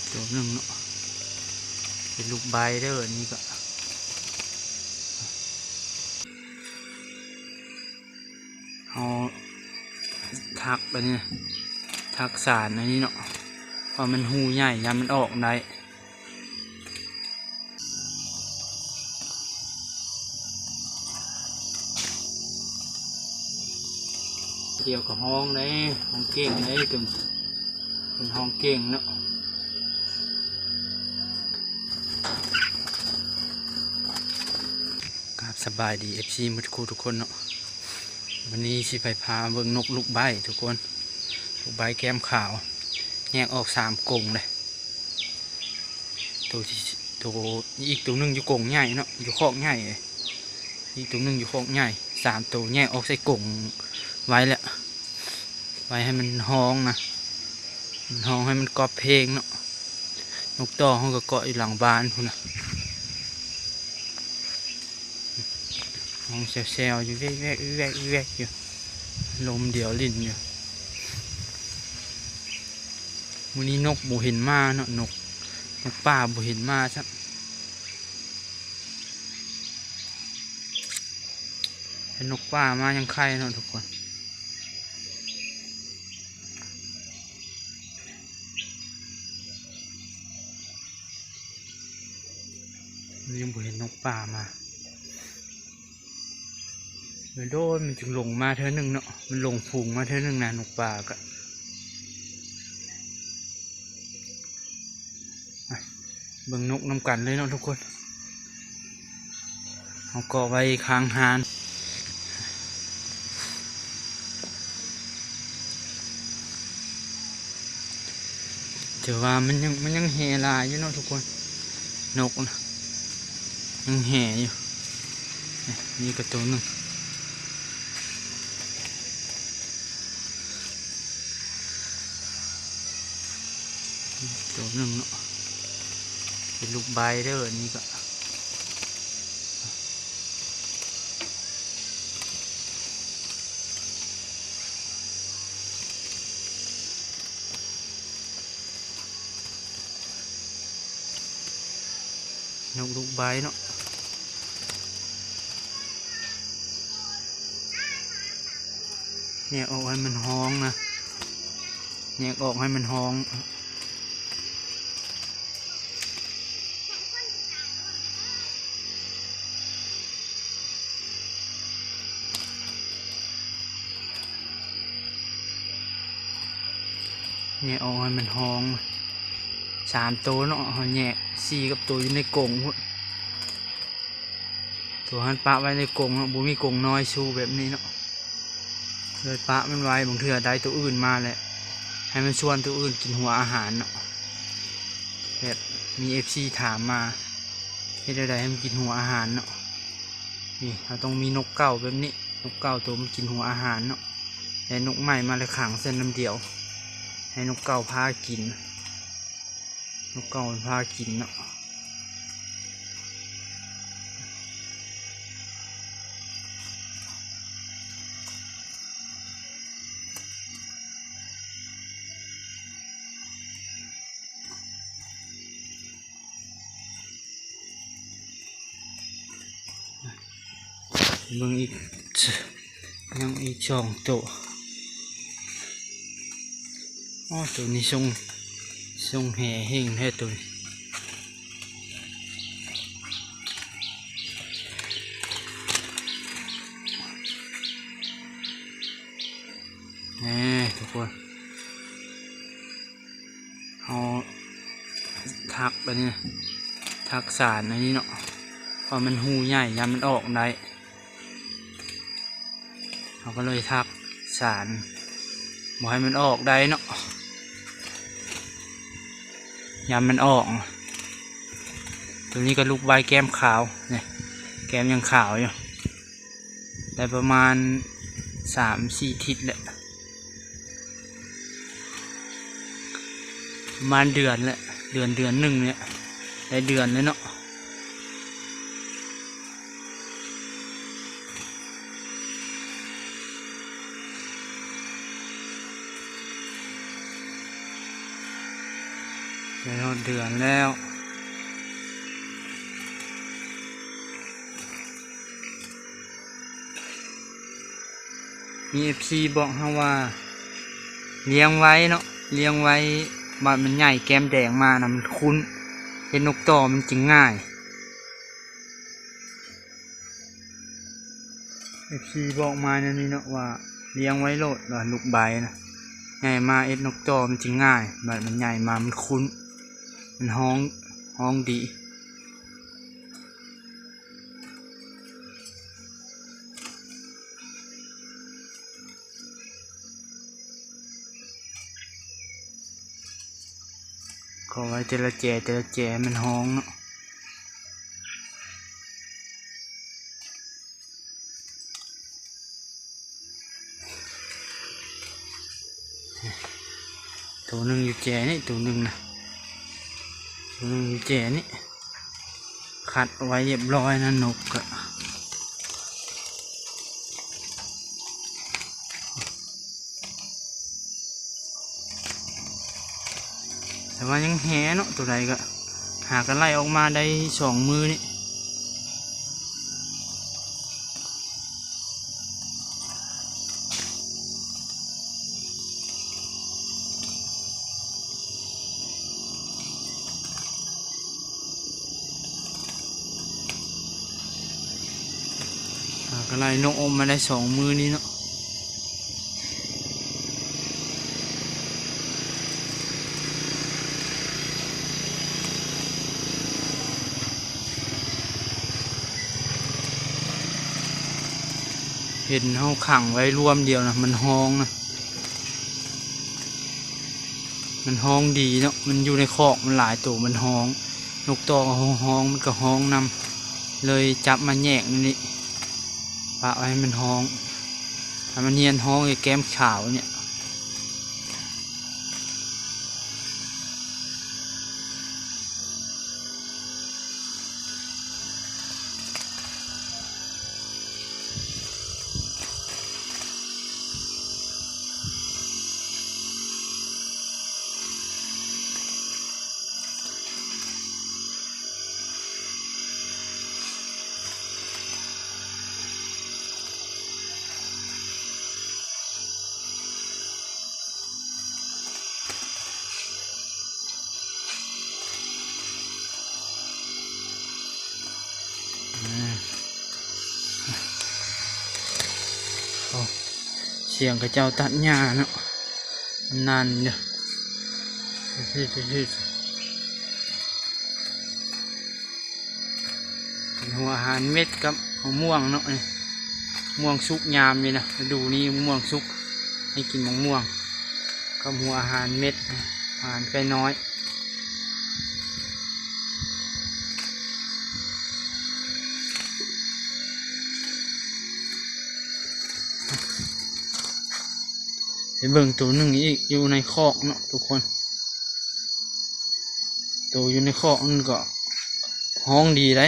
ໂຕໜຶ່ງເນາະ ເປັນລູກໃບເດີ ອັນນີ້ກໍ ເຮົາຖັກອັນນີ້ ຖັກສານອັນນີ້ເນາະ ເພາະມັນຮູໃຫຍ່ ຢ້ານມັນອອກໄດ້. ດຽວກໍຮ້ອງເດ້ ຮ້ອງເກັ່ງເດ້ ເປັນ ເປັນຮ້ອງເກັ່ງເນາະ. ກາບສະບາຍດີ ເອັຟຊີ ໝົດຄູ່ທຸກຄົນເນາະ. ວັນນີ້ຊິໄປພາເບິ່ງນົກລູກໃບ້ທຸກຄົນ ລູກໃບ້ແກ້ມຂາວ ແຍກອອກສາມກົງເລີຍ. ໂຕທີ່ ໂຕ ອີກໂຕໜຶ່ງຢູ່ກົງໃຫຍ່ເນາະ ຢູ່ຄອກໃຫຍ່ເລີຍ ອີກໂຕໜຶ່ງຢູ່ຄອກໃຫຍ່ ສາມໂຕແຍກອອກໃສ່ກົງໄວ້ແລ້ວ ໄວ້ໃຫ້ມັນຮ້ອງນະ ມັນຮ້ອງໃຫ້ມັນກອບເພງເນາະ. ນົກຕໍ່ເຮົາກໍເກາະຢູ່ຫຼັງບ້ານພຸ້ນນະ ຮ້ອງແຊວໆຢູ່ ແວກໆ ແວກໆ ຢູ່ ລົມດຽວຫຼິ້ນຢູ່. ມື້ນີ້ນົກບໍ່ເຫັນມາເນາະ ນົກ ນົກປ່າບໍ່ເຫັນມາຊ້ຳ ເຫັນນົກປ່າມາຍັງໄຄເນາະທຸກຄົນ. ຍັງບໍ່ເຫັນນົກປ່າມາ ໂດນໆ ມັນຈຶ່ງລົງມາເທື່ອໜຶ່ງເນາະ ມັນລົງຝູງມາເທື່ອໜຶ່ງນະ ນົກປ່າກະ ອ່ະ ເບິ່ງນົກນຳກັນເລີຍເນາະທຸກຄົນ ເຮົາເກາະໄວ້ຂ້າງຮ້ານ. ແຕ່ວ່າມັນຍັງ ມັນຍັງແຮ່ຫຼາຍຢູ່ເນາະທຸກຄົນ ນົກນະ ຍັງແຮ່ຢູ່ ນີ້ ນີ້ກໍໂຕໜຶ່ງ ໂຕໜຶ່ງເນາະ ເປັນລູກໃບ້ເດີ ອັນນີ້ກໍ ນົກລູກໃບ້ເນາະ ແຍກອອກໃຫ້ມັນຮ້ອງນະ ແຍກອອກໃຫ້ມັນຮ້ອງ. ແຍກອອກໃຫ້ມັນຮ້ອງ ສາມໂຕເນາະ ເຮົາແຍກສີ່ກັບໂຕຢູ່ໃນກົງພຸ້ນ ໂຕຫັ້ນປະໄວ້ໃນກົງເນາະ ບໍ່ມີກົງນ້ອຍຊູແບບນີ້ເນາະ ເລີຍປະມັນໄວ້ ບາງເທື່ອໄດ້ໂຕອື່ນມາແຫຼະ ໃຫ້ມັນຊວນໂຕອື່ນກິນຫົວອາຫານເນາະ ແບບມີເອັຟຊີຖາມມາ ເຮັດແນວໃດໃຫ້ມັນກິນຫົວອາຫານເນາະ. ນີ້ ເຮົາຕ້ອງມີນົກເກົ່າແບບນີ້ ນົກເກົ່າໂຕມັນກິນຫົວອາຫານເນາະ ແລະ ນົກໃໝ່ມາແລ້ວຂັງໃສ່ນຳດຽວ ໃຫ້ນົກເກົ່າພາກິນ ນົກເກົ່າມັນພາກິນເນາະ. ເບິ່ງອີກ ຍັງອີກສອງໂຕ. ອໍ ໂຕນີ້ຊົງ ຊົງແຮ່ເຮງແທ້ໂຕນີ້. ນີ້ທຸກຄົນ ເຮົາຖັກອັນນີ້ ຖັກສານອັນນີ້ເນາະ ເພາະມັນຮູໃຫຍ່ ຢ້ານມັນອອກໄດ້ ເຮົາກໍເລີຍຖັກສານ ບໍ່ໃຫ້ມັນອອກໄດ້ເນາະ ຢ້ານມັນອອກ. ໂຕນີ້ກໍລູກໃບ້ແກ້ມຂາວ ນີ້ ແກ້ມຍັງຂາວຢູ່. ໄດ້ປະມານສາມສີ່ທິດແຫຼະ ປະມານເດືອນແຫຼະ ເດືອນ ເດືອນໜຶ່ງນີ້ແຫຼະ ໄດ້ເດືອນແລ້ວເນາະ. ເ ໃກ້ຮອດເດືອນແລ້ວ. ມີເອັຟຊີບອກເຮົາວ່າ ລ້ຽງໄວເນາະ, ລ້ຽງໄວ ບາດມັນໃຫຍ່ແກ້ມແດງມານະ ມັນຂຸ້ນ, ເຮັດນົກຕໍ່ມັນຈຶ່ງງ່າຍ. ເອັຟຊີບອກມາແນວນີ້ເນາະ ວ່າລ້ຽງໄວໂລດ ວ່າລູກໃບນະ ໃຫຍ່ມາເຮັດນົກຕໍ່ມັນຈຶ່ງງ່າຍ, ບາດມັນໃຫຍ່ມາມັນຂຸ້ນ, ມັນຮ້ອງ, ຮ້ອງດີ. ຂໍໄວ້ແຕ່ລະແຈ ແຕ່ລະແຈມັນຮ້ອງເນາະ. ໂຕໜຶ່ງຢູ່ແຈນີ້ ໂຕໜຶ່ງນະ, ໂຕໜຶ່ງຢູ່ແຈນີ້. ຄັດໄວ້ຮຽບຮ້ອຍນະ ນົກກະ ແຕ່ວ່າຍັງແຮ່ເນາະ, ໂຕໃດກະຫາກະໄລ່ອອກມາໄດ້ສອງມື້ນີ້. ອ່າ ກະໄລ່ນົກອອກມາໄດ້ສອງມື້ນີ້ເນາະ. ເຫັນເຮົາຂັງໄວ້ລວມດຽວນະ ມັນຮ້ອງນະ, ມັນຮ້ອງດີເນາະ, ມັນຢູ່ໃນຄອກມັນຫຼາຍໂຕ ມັນຮ້ອງ, ນົກຕໍ່ກະຮ້ອງ ມັນກະຮ້ອງນຳ, ເລີຍຈັບມາແຍກນີ້ ປະໄວ້ໃຫ້ມັນຮ້ອງ, ໃຫ້ມັນຮຽນຮ້ອງຢູ່ແກ້ມຂາວນີ້. ອ່າ ໂອ້ ສຽງເຂົາເຈົ້າຕັດຫຍ້າເນາະ ນານເດີ. ເປັນຫົວອາຫານເມັດກັບມະມ່ວງເນາະນີ້, ມ່ວງສຸກຍາມນີ້ນະ, ລະດູນີ້ມະມ່ວງສຸກ ໃຫ້ກິນມະມ່ວງກັບຫົວອາຫານເມັດ, ອາຫານໄກ່ນ້ອຍ. ໄປເບິ່ງໂຕໜຶ່ງອີກ ຢູ່ໃນຄອກເນາະທຸກຄົນ. ໂຕຢູ່ໃນຄອກມັນກໍຮ້ອງດີເດ້,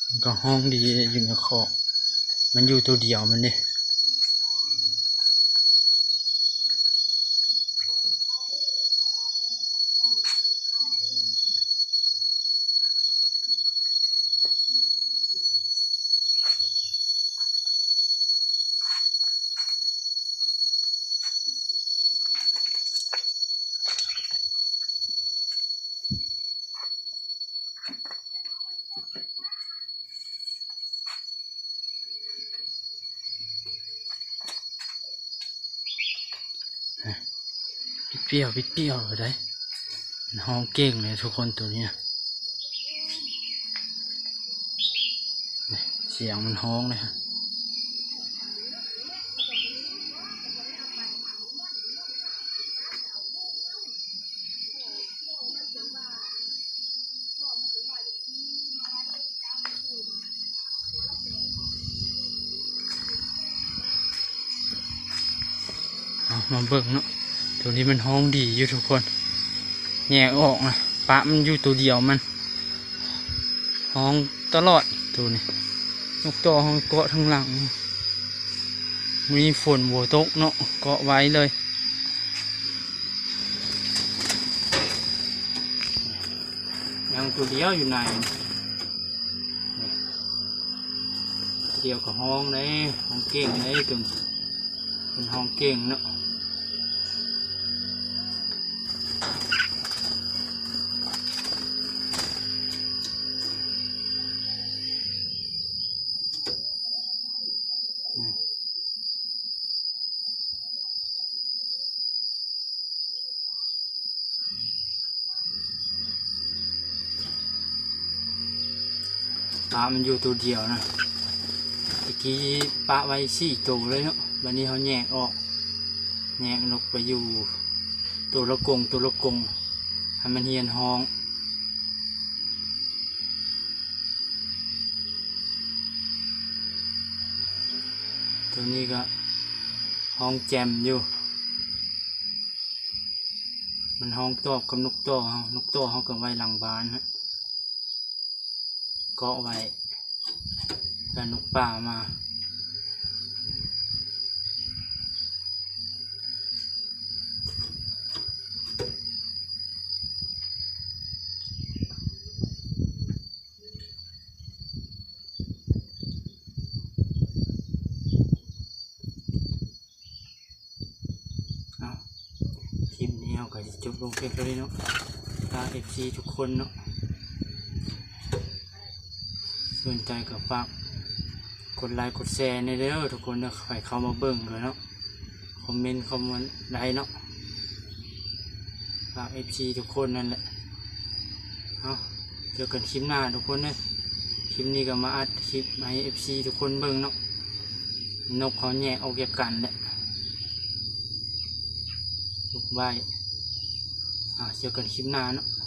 ມັນກໍຮ້ອງດີເດ້ ຢູ່ໃນຄອກ, ມັນຢູ່ໂຕດຽວມັນເດ້. ປິດປຽວ ປິດປຽວໄດ້. ມັນຮ້ອງເກັ່ງເລີຍທຸກຄົນ ໂຕນີ້ນະ. ນີ້ ສຽງມັນຮ້ອງເລີຍ. ເອົາ ມາເບິ່ງເນາະ, ໂຕນີ້ມັນຮ້ອງດີຢູ່ທຸກຄົນ, ແຍກອອກນະ, ປະມັນຢູ່ໂຕດຽວມັນ, ຮ້ອງຕະຫຼອດໂຕນີ້. ນກຕໍ່ເຮົາເກາະທາງຫຼັງ ມີຝົນບໍ່ຕົກເນາະ ເກາະໄວເລີຍ. ຍັງຕົວດຽວຢູ່ໃນ ຕົວດຽວກໍຮ້ອງເດ້ ຮ້ອງເກັ່ງເດ້ ຕົວ ເປັນຮ້ອງເກັ່ງເນາະ. ປາມັນຢູ່ໂຕດຽວນະ ຕະກີ້ປະໄວ້ສີ່ໂຕເລີຍເນາະ ບາດນີ້ເຮົາແຍກອອກ ແຍກນົກໄປຢູ່ໂຕລະກົງ ໂຕລະກົງ ໃຫ້ມັນຮຽນຮ້ອງ. ໂຕນີ້ກໍຮ້ອງແຈ່ມຢູ່ ມັນຮ້ອງຕອບກັບນົກຕໍ່ເຮົາ ນົກຕໍ່ເຮົາກໍໄວ້ຫຼັງບ້ານ ເກາະໄວ້ ແລ້ວນົກປ່າມາ. ເອົາ ຄລິບນີ້ເຮົາກໍຊິຈົບລົງພຽງເທົ່ານີ້ເນາະ ຝາກເອັຟຊີທຸກຄົນເນາະ ສົນໃຈກໍຝາກກົດໄລກົດແຊແດ່ເດີທຸກຄົນເດີ ໃຫ້ເຂົ້າມາເບິ່ງເດີເນາະ ຄອມເມັນຄອມເມັນໄດ້ເນາະ ຝາກເອັຟຊີທຸກຄົນນັ້ນແຫຼະ. ເອົາ ເຈີກັນຄລິບໜ້າທຸກຄົນເດີ ຄລິບນີ້ກໍມາອັດຄລິບໃຫ້ເອັຟຊີທຸກຄົນເບິ່ງເນາະ ນົກເຮົາແຍກອອກຈາກກັນແຫຼະ ນົກໄວ້ ເອົາ ເຈີກັນຄລິບໜ້າເນາະ.